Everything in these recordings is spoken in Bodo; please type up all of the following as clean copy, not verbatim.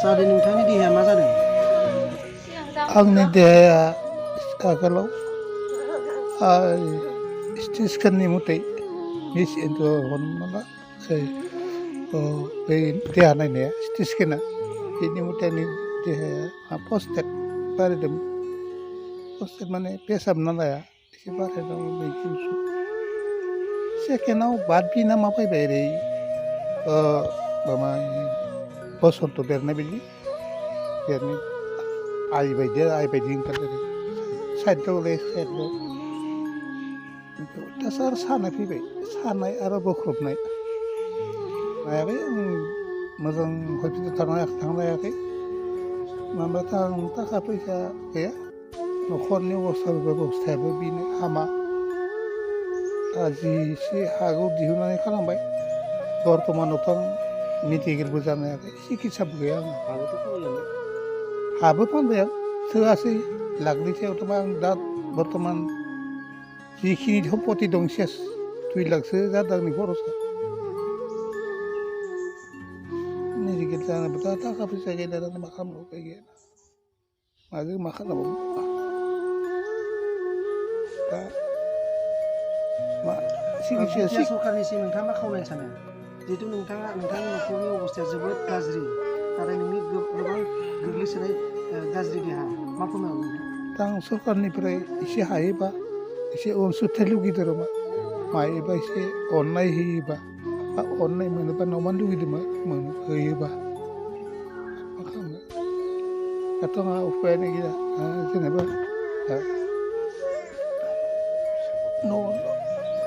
जादों नोंथांनि देहाया मा जादों? आंनि देहाया आगोलाव सिटि स्केननि मथै मेसिनथ' हमना ला बै देहा नायनाया सिटि स्केना बेनि मथे आंनि देहाया पस्टेट बारायदोंमोन। पस्टेट माने पेसाब नालाया एसे बारायदोंमोन। सेकेन्डआव बाद बिना मा फैबाय ओरै माबा बसन्त बेरनाय बायदि बेरनाय आइ बायदि ओंखारदों ओरै साइडआव दासो आरो सानाय फैबाय सानाय आरो बोख्रबनाय नायाखै आं मोजां हस्पिटाल थांनो हायाखै मानोना थाखा फैसा गैया न'खरनि बेबस्थायाबो बेनो हामा जि एसे हागौ दिहुननानै खालामबाय बर्थमानावथ' आं मेडिकेलबो जानो हायाखै सिकित्साबो गैया आंहा हाबो फानबाय आं थोआसै लाखनि सायावथ' आं दा बर्थमान जिखिनि सम्पति दं सेस 2 लाखसो जादों आंनि खरसा मेडिकेल जानोबो दा थाखा फैसा गैला मा खालामनो उपाय गैया माजों मा खालामबावनो दा मा बिटिआर सरकारनिसिम नोंथाङा मा खावलायनो सानो? जिहेतु नोंथांनि न'खरनि अबस्थाया जोबोद गाज्रि नाथाय नोंनि गोबां गोग्लैसोनाय गाज्रि देहा मा फोरमायहरनो नोंथां? दा आं सरकारनिफ्राय एसे हायोबा एसे अनसुंथाइ लुगैदों मायोबा एसे अननाय होयोबा बा अननाय मोनोबा न'मा लुगैदोंमोन होयोबा मा खालामनो दाथ' आंहा उपायानो गैया जेनेबा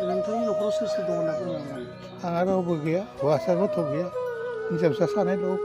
नोंथांनि न'खराव सोर सोर दं होनना फोरमायहरनो? आंहा रावबो गैया हौवासा गथ' गैया हिनजावसा सानै दं।